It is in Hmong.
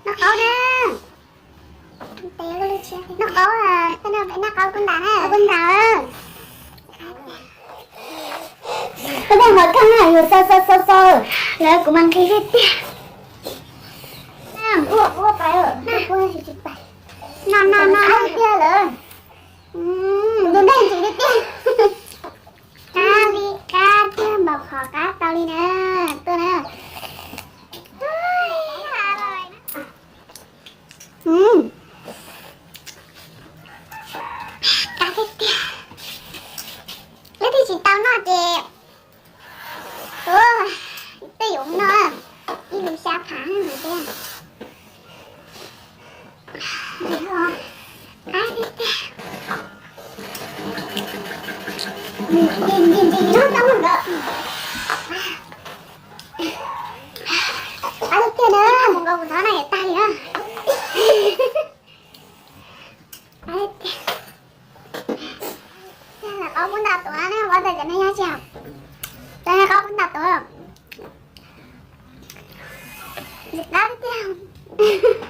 Noj qaub na. Noj qaub, noj qaub kub ntas na, kub ntas. Koj dej mos kheej na, yus xaw xaw xaw xaw, lawv kuv mas nqhis tiag tiag. Ua ua pais, no no no tiag lawm. Tus ntej ntxim tiag tiag. Qab li qab tiag, npaum qhov qab tau li na, tuaj na. Qab tiag tiag. Leej twg tsis tau noj ces ua tej yuav noj ib lub xya phav no tiag. Qab tiag tiag. Ntim ntim ntim ntim noj tau mus nkawd. Qab tiag tiag na, mus nkawd kuv hnov no yuav tag li na. Qab tiag tiag. Qaub kub ntas tuaj na, ua tas cov neeg yog tsis, cov neeg qaub kub ntas tuaj. Qab tiag tiag.